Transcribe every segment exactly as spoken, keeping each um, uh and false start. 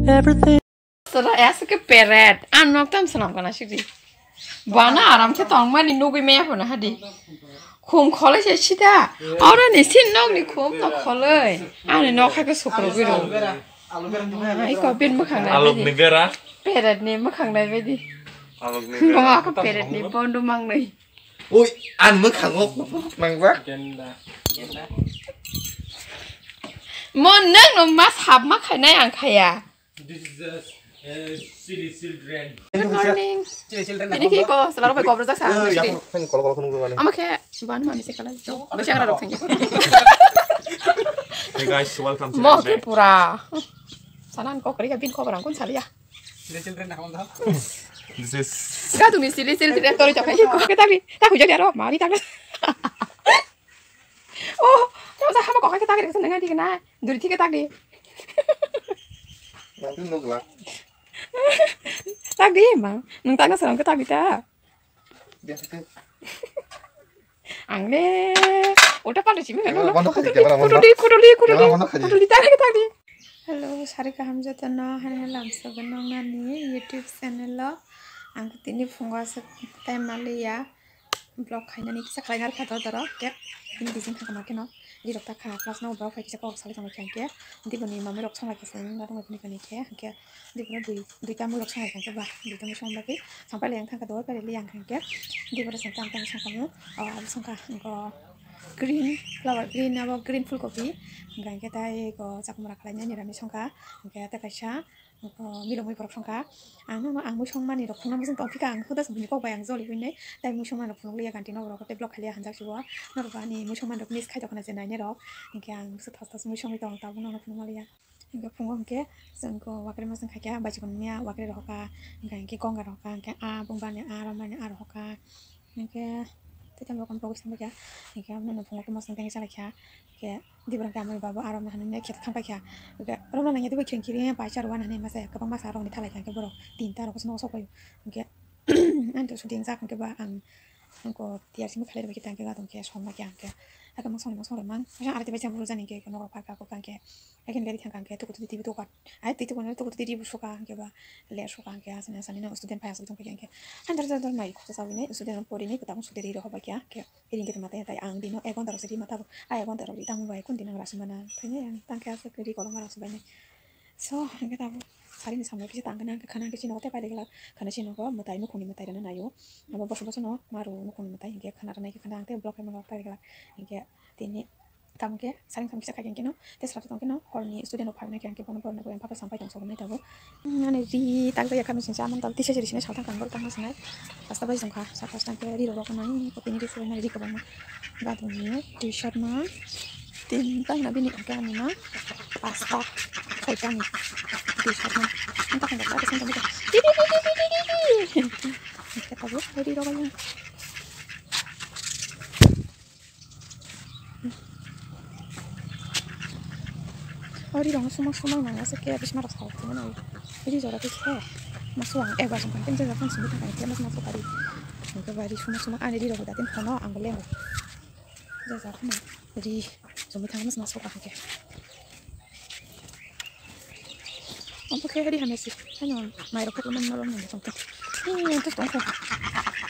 Sara ya se ke peret. An nok tam sanam kana sidi. Bana aram khe tongmani nugui maya phone hadi. Khum khole se sida. Ora ni sin nok ni khum no khole. Ani nok ha ke sukro gui ro. Ai ko bin mukhang nai Alok ni bedi. Bera. Peret ni mukhang nai bedi. Alok ni Bo bera. Ako peret ni bondu mang nai. Ui, an mwkhango nangjak. Mo nang no ma sap ma khainai ang khaya. This is a, uh, silly children. Good morning. Silly children. Ini ki ko selaro ko kobro jaksa. Eh, ya, ko kol kol ko nunggu mani. Ama khe ban mani se kala. Ama khe ngarok thangya. Hey guys, welcome to Mo the ke pura. Sanan ko kari ka bin ko barang kun saliya. Silly children na kamang. This is Gadung ni silly children tori jakai ko ke tari. Ta ku jadi aro mari tari. Oh, ta sa hama ko ke tari ke seneng di kena. Duri thike tari. Nanti nukla. Tari ma. Nung tari serang ke tari ta. Biasa ke. Ang le, udah pada sini kan. Kuduli, kuduli, kuduli, kuduli, tadi, tadi. Hello, sari kaham jotono, hani lamsa benong nani YouTube channel lo. Ang tini phungo aswk time maliya. Vlog khainani kisa khlai ngar kha doro doro. Kep, tini bising thangkha ma kheno. Rirok ta kha, class no vlog khai kisa kok salai tongkha khe. Diboni mami rok songlai kisa, nang rok ni kani khe, khe. Diboro dui, duita mui rok songlai kha khe ba, duita mui song bagwi. Sampai le yang thangkha doro, pare le yang thangkhe. Diboro song tang tang song khamu. O, abo song kha, green flower, green abo green phul kopi. Hingkha hingkhe tai eko chakwmwra khlainai nirami songkha. Hingkhe tei kaisa eko milomwi borok songkha. Ang nokno ang mui songmani rok phunukna muchung tongphikha, ang hudas bini kok bai ang joli buinai. Tai mui songmani rok phunukliya ganti noborok tei block khaliya hanjak sibo. Norok ani mui songmani rok miss khai tongkhana je nainai rok. Hingkhe ang bwswk thos thos mui songwi tong tabuk nono phunukmaliya. Hingkhe phungo hingkhe chwng khe wakre mosong khaikha, baichikon mia wakre rohorkha, hingkhe hingkhe gonga rohorkha, hingkhe a bumbarni a romani a rohorkha, hingkhe tei tamo rokom pogwi songbaikha, hingkhe aboni phungo khe mosong tangwi chalaikha, hingkhe dibra khe amoni babo a romani hinwi khe thangpaikha, hingkhe romna nangya tei bai khirang khiri paisa rwna hinwi masa kwbangma sa romani thalaikha, hingkhe borok tinta rok songwi sokbaio, hingkhe ani to sudi wngjak hingkhe ba ang. Angko tiyar simi khalai rwbaikhe tangkhe gadon khe sombaikhe angkhe. Hakhe mosong mosong rwmang. Masa arati bai chamung rwjani khe nogo pharkha kok tangkhe. Haikhe gari thangkha angkhe tuku tuku tv dokan. Ai twi tuku tuku tv ri busuka angkhe ba le suka angkhe asani asani no student phai asuk tongkhe angkhe. Andar andar mai khoksa sabine student porinai kwtal sudi ri rok hobaikhe angkhe. Iri angkhe tongma tai ang dino ek ghonta rok se ri ma tabuk. Ai ek ghonta rok ri tamo bai kun dinang rasumana. Thainai ang tangkhe asuk ri kolom rasumbainai. So, hingke tabuk sarini samung kisa tangkhe nang khe khana khe chini hote paide glak khana chini nogo mwtai nukhungni mwtai rwna naio. Abo boso boso no maru nukhungni mwtai hingke khana rwnai khe khana ang tei block khe mano paide glak hingke tini tamo khe saring samung kisa khaikhe hingke no tei swrapsa tongkhe no horni student rok phainai khe hingke bono borok nugui ang papa sampai tong sobo nai tabuk. Ani ri tak jaya kami singsa amang tabuk tisa siri sini salthang kang borok tangma sinai pasta bai songkha sa pasta hingke ri rok rok nai kopini ri phuru nai ri kwbangma. Badungni twi shot ma tin tang na bini hingke ani ma pasta saitani twi shot ma. Ang takang dakla kesang tong di di di di di di di. Hingke tabuk ready rok ya. O ri rok suma suma nang asuk ke bisma rok sa tong na ri jora ke khe. Masu ang ek bar song kan jora kan sumi tang ke mas masu kari. Hingke bari suma suma ani ri rok da tin phono ang bo lengo. Jaja kheno ri chumui thangma sma soka hake. Omo khe ri hamya se, haino mairok phekma norok nang tong tong. Ni tus tong kho.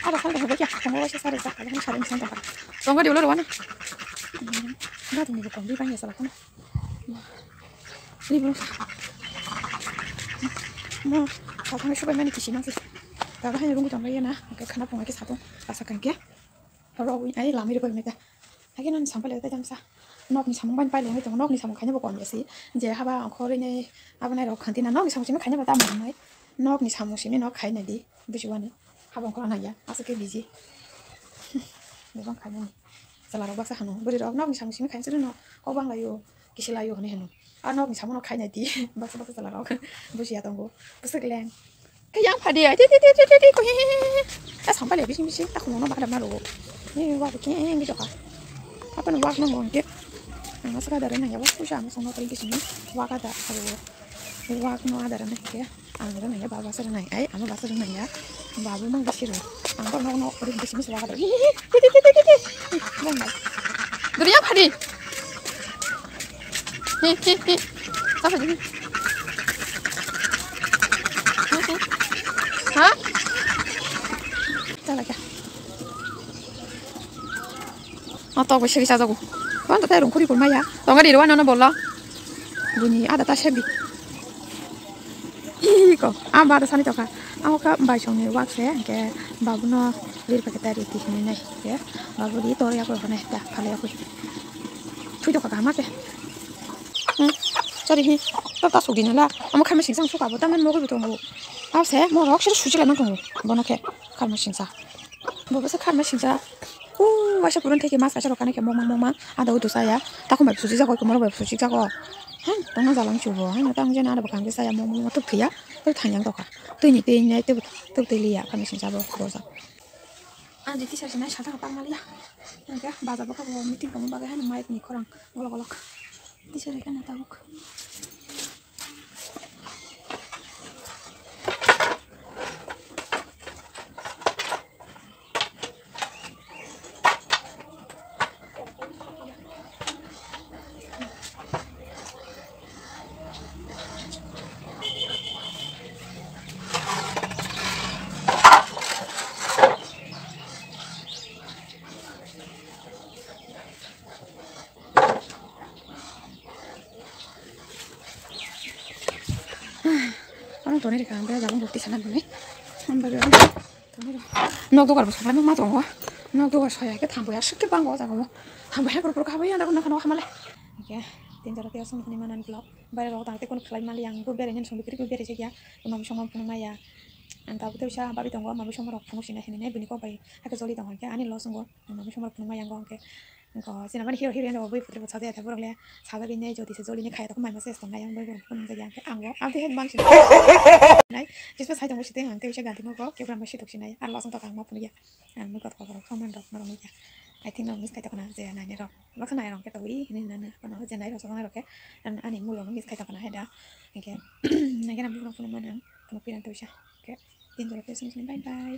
Aro sal da hobo kya, tongo waisa sare sa, abo sare ni song tong. Tongo diulo rwana. Ba tong ni bokong bi bang ya sala khano. Ri bro. Mo, sa thang subai mani kisi nang se. Daga haino rungu tong ya na, khana phunga khe sa tong, asa kang khe. Rogwi ai lamwi rwkhe meka. Hakhe nang sampale tai tamsa. Nokni samung bai pailengwi tongo. Nokni samung khaina bo kom jasi. Je haba ongkhorwi nai abo nai rok khanti na nokni samung simi khaina bo tamo wngnai. Nokni samung simi nok khaina di. Bujiwani. Haba ongkhor nang ya. Aswk khe busy. Bebak khainani. Chwla rok baksa hano. Bwrwi rok nokni samung simi khaina chwrwino. Kok banglaio. Kisi laio hwnwi hino. A nokni samung no khaina di. Baksa baksa chwla rok. Bujiya tongo. Bwswk leng. Khe yang phadi ai, ti, ti, ti, ko, he, he, he, he. Ta sampali bising, bising, ta khumung no bakda ma ro. Ni wak ke, he, he, joka. Apa no wak no ngong ke. Ang masa ka dare nang ya, wak puja ang song no kari bising. Wak ada, aro. Wak no ada rana ke. Ang rana ya, baba sa rana ai, ama basa rana ya. Babu mang bising ro. Ang ko no no kari bising, bising wak ada. He, he, he, ti, ti, ti, ti, ti, ti. Bang, bang. Duri yang phadi. He, he, he. Apa ni? Lagi. O tok bai segi sajago. Kon ta rung kuri kurma ya. Tonga di rwano no bolo. Buni ada ta sebi. Iko, am bada sani toka. Amo ka bai songni wak se, ke babu no lir pakai tari ti hinai nai. Ke babu di tor ya koi hone, ya, phale ya koi. Thui toka kama ke. Hmm, sorry hi. To ta suk di nala. Amo khamai sing sang suk abo, tamen mo ko bitongo. Ap se, mo rok se suji la nang tongo. Bono ke, khamai sing sa. Bo bwsa kharma singsa. U waisa puron theke mas kaisa rok kanai khe mokmang mokmang. Ada udu saya. Takhum bai susi jago, kumaro bai susi jago. Han, tongna jalang chubo. Han, tang jena ada bakang khe saya mokmang mokmang tuk thaya. Tuk thang yang toka. Tui ni tei nai tuk tuk tei liya kharma singsa bo bosa. Ang jiti sar sinai sata kapang maliya. Ang khe baja bokha bo meeting kamu bagai han mic ni khorang golok golok. Tisari kana tabuk. Ano tonwi rikha, ang bera jabon roti sana bini. Ang bera tonwi rikha. Nok dugar bo saklai ma tongo. Nok dugar soya ke thambo ya, sik ke bango jago. Thambo ya, pura pura kabo ya, dago nakha no hamale. Oke, tin jora tiya song ni manan vlog. Bare rok tang te kun khlai mali ang bo bere nyen song bikri ko bere jagya. Mami song phunu maya. Ang tabu te bisa babi tongo, mami song rok phunu sina hini ne bini ko bai. Hake joli tongo ke ani lo songo. Mami song rok phunu maya ngo ke. Ko sina bani hero hero no bui putri botsa de ta borok le. Saga bini jodi se joli ne khaya to mai ma se tong nai ang bui borok phunu jagya. Ang bo ang te het bang sina. Nai, jispa sai tongo siteng ang te bisa ganti mo ko ke bram ma sitok sinai. Ar lo song to kang ma phunu ya. Ang mui kot ko rok soman rok ma rok ya. I think no miss kai to kana je nai ne rok. Baksa nai rok ke to wi hini nana kono je nai rok soman rok ke. Ani mulo no miss kai to kana heda. Hingke nai ke na bui borok phunu mana. Kono piran to bisa. Oke. Tin jora ke sini sini bye bye.